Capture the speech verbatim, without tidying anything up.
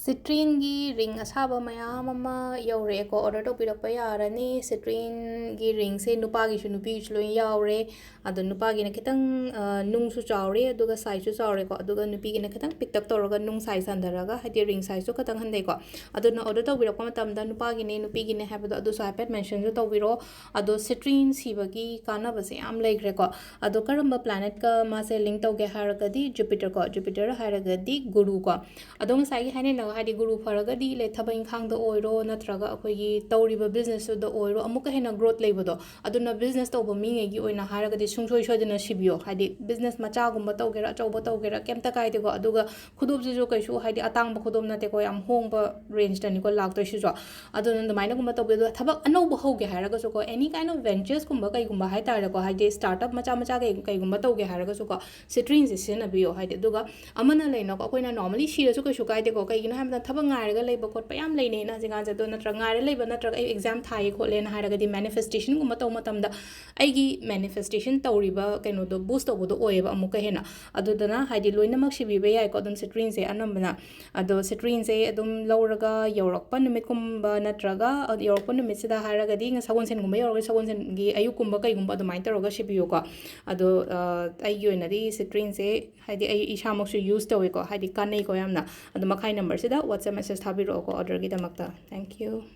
Citrine ꯒꯤ ring ꯑꯁꯥꯕ ꯃꯌꯥꯝ ꯑꯃ ꯌꯧꯔꯛꯑꯦꯀꯣ, order ꯇꯧꯕꯤꯔꯛꯄ ꯌꯥꯔꯅꯤ꯫ Citrine ꯒꯤ ring ꯁꯦ ꯅꯨꯄꯥꯒꯤꯁꯨ ꯅꯨꯄꯤꯒꯤꯁꯨ ꯂꯣꯏ ꯌꯥꯎꯔꯦ꯫ ꯑꯗꯣ ꯅꯨꯄꯥꯒꯤꯅ ꯈꯤꯇꯪ, ꯑ, ꯅꯨꯡꯁꯨ ꯆꯥꯎꯔꯦ, ꯑꯗꯨꯒ size ꯁꯨ ꯆꯥꯎꯔꯦꯀꯣ꯫ ꯑꯗꯨꯒ ꯅꯨꯄꯤꯒꯤꯅ ꯈꯤꯇꯪ ꯄꯤꯛꯇꯛ ꯇꯧꯔꯒ ꯅꯨꯡ size ꯍꯟꯊꯔꯒ, ꯍꯥꯏꯗꯤ ring size ꯁꯨ ꯈꯤꯇꯪ ꯍꯟꯊꯩꯀꯣ꯫ ꯑꯗꯨꯅ order ꯇꯧꯕꯤꯔꯛꯄ ꯃꯇꯝꯗ ꯅꯨꯄꯥꯒꯤꯅꯦ, ꯅꯨꯄꯤꯒꯤꯅꯦ ꯍꯥꯏꯕꯗꯣ ꯑꯗꯨꯁꯨ ꯍꯥꯏꯐꯦꯠ mention ꯁꯨ ꯇꯧꯕꯤꯔꯣ꯫ ꯑꯗꯣ Citrine ꯁꯤꯕꯒꯤ ꯀꯥꯟꯅꯕꯁꯦ ꯌꯥꯝ ꯂꯩꯈ꯭ꯔꯦꯀꯣ꯫ ꯑꯗꯣ ꯀꯔꯝꯕ planet ꯀ ꯃꯥꯁꯦ link ꯇꯧꯒꯦ ꯍꯥꯏꯔꯒꯗꯤ Jupiter ꯀꯣ, Jupiter ꯍꯥꯏꯔꯒꯗꯤ ꯒꯨꯔꯨ ꯀꯣ꯫ ꯑꯗꯣ ꯉꯁꯥꯏꯒꯤ ꯍꯥꯏꯅꯩꯅ, ꯍꯥꯏꯗꯤ ꯒꯨꯔꯨ ꯐꯔꯒꯗꯤ ꯂꯩ, ꯊꯕꯛ ꯏꯪꯈꯥꯡꯗ ꯑꯣꯏꯔꯣ, ꯅꯠꯇ꯭ꯔꯒ ꯑꯩꯈꯣꯏꯒꯤ ꯇꯧꯔꯤꯕ business ꯇꯨꯗ ꯑꯣꯏꯔꯣ, ꯑꯃꯨꯛꯀ ꯍꯦꯟꯅ growth ꯂꯩꯕꯗꯣ꯫ ꯑꯗꯨꯅ business ꯇꯧꯕ ꯃꯤꯉꯩꯒꯤ ꯑꯣꯏꯅ ꯍꯥꯏꯔꯒꯗꯤ ꯁꯨꯡꯁꯣꯏ ꯁꯣꯏꯗꯅ ꯁꯤꯕꯤꯌꯣ꯫ ꯍꯥꯏꯗꯤ business ꯃꯆꯥꯒꯨꯝꯕ ꯇꯧꯒꯦꯔꯥ, ꯑꯆꯧꯕ ꯇꯧꯒꯦꯔꯥ, ꯀꯩꯝꯇ ꯀꯥꯏꯗꯦꯀꯣ꯫ ꯑꯗꯨꯒ ꯈꯨꯗꯣꯞꯁꯤꯁꯨ ꯀꯩꯁꯨ ꯍꯥꯏꯗꯤ ꯑꯇꯥꯡꯕ ꯈꯨꯗꯣꯞ ꯅꯠꯇꯦꯀꯣ, ꯌꯥꯝ ꯍꯣꯡꯕ range ꯇꯅꯤꯀꯣ ꯂꯥꯛꯇꯣꯏꯁꯤꯁꯨ꯫ ꯑꯗꯨꯅ ꯑꯗꯨꯃꯥꯏꯅꯒꯨꯝꯕ ꯇꯧꯕꯤꯌꯣ꯫ ꯑꯗꯨꯒ ꯊꯕꯛ ꯑꯅꯧꯕ ꯍꯧꯒꯦ ꯍꯥꯏꯔꯒꯁꯨꯀꯣ, any kind of ventures ꯀꯨꯝꯕ ꯀꯩꯒꯨꯝꯕ ꯍꯥꯏꯇꯥꯔꯦꯀꯣ, ꯍꯥꯏꯗꯤ startup ꯃꯆꯥ ꯃꯆꯥ ꯀꯩ-, ꯀꯩꯒꯨꯝꯕ ꯇꯧꯒꯦ ꯍꯥꯏꯔꯒꯁꯨꯀꯣ, Citrine ꯁꯦ ꯁꯤꯖꯤꯟꯅꯕꯤꯌꯣ꯫ ꯍꯥꯏꯗꯤ, ꯑꯗꯨꯒ ꯑꯃꯅ ꯂꯩꯅꯀꯣ, ꯑꯩꯈꯣꯏꯅ normally ꯁꯤꯔꯁꯨ ꯀꯩꯁꯨ ꯀꯥꯏꯗꯦꯀꯣ꯫ ꯀꯩꯒꯤꯅꯣ ꯍꯥꯏꯕꯗ ꯊꯕꯛ ꯉꯥꯏꯔꯒ ꯂꯩꯕ ꯈꯣꯠꯄ ꯌꯥꯝ ꯂꯩꯅꯩꯅ ꯍꯧꯖꯤꯛꯀꯥꯟꯁꯦ꯫ ꯑꯗꯣ ꯅꯠꯇ꯭ꯔꯒ ꯉꯥꯏꯔ ꯂꯩꯕ, ꯅꯠꯇ꯭ꯔꯒ ꯑꯩ exam ꯊꯥꯏꯌꯦ ꯈꯣꯠꯂꯦꯅ ꯍꯥꯏꯔꯒꯗꯤ manifestation ꯒꯨꯝꯕ ꯇꯧꯕ ꯃꯇꯝꯗ ꯑꯩꯒꯤ manifestation ꯇꯧꯔꯤꯕ ꯀꯩꯅꯣꯗꯣ boost ꯇꯧꯕꯗꯣ ꯑꯣꯏꯌꯦꯕ ꯑꯃꯨꯛꯀ ꯍꯦꯟꯅ꯫ ꯑꯗꯨꯗꯨꯅ ꯍꯥꯏꯗꯤ ꯂꯣꯏꯅꯃꯛ ꯁꯤꯕꯤꯕ ꯌꯥꯏꯀꯣ ꯑꯗꯨꯝ Citrine ꯁꯦ ꯑꯅꯝꯕꯅ꯫ ꯑꯗꯣ Citrine ꯁꯦ ꯑꯗꯨꯝ ꯂꯧꯔꯒ ꯌꯧꯔꯛꯄ ꯅꯨꯃꯤꯠꯀꯨꯝꯕ ꯅꯠꯇ꯭ꯔꯒ ꯌꯧꯔꯛꯄ ꯅꯨꯃꯤꯠꯁꯤꯗ ꯍꯥꯏꯔꯒꯗꯤ ꯁꯒꯣꯜꯁꯦꯟꯒꯨꯝꯕ ꯌꯧꯔꯒꯗꯤ ꯁꯒꯣꯜꯁꯦꯟꯒꯤ ꯑꯌꯨꯛꯀꯨꯝꯕ ꯀꯩꯒꯨꯝꯕ ꯑꯗꯨꯃꯥꯏꯅ ꯇꯧꯔꯒ ꯁꯤꯕꯤꯌꯨꯀꯣ꯫ ꯑꯗꯣ, ꯑ, ꯑꯩꯒꯤ ꯑꯣꯏꯅꯗꯤ Citrine ꯁꯦ ꯍꯥꯏꯗꯤ ꯑꯩ ꯏꯁꯥꯃꯛꯁꯨ use ꯇꯧꯋꯦꯀꯣ, ꯍꯥꯏꯗꯤ ꯀꯥꯟꯅꯩꯀꯣ ꯌꯥꯝꯅ꯫ ꯑꯗꯣ ꯃꯈꯥꯏ number ꯁꯤꯗ WhatsApp message ꯊꯥꯕꯤꯔꯛꯑꯣꯀꯣ order ꯒꯤꯗꯃꯛꯇ꯫ Thank you꯫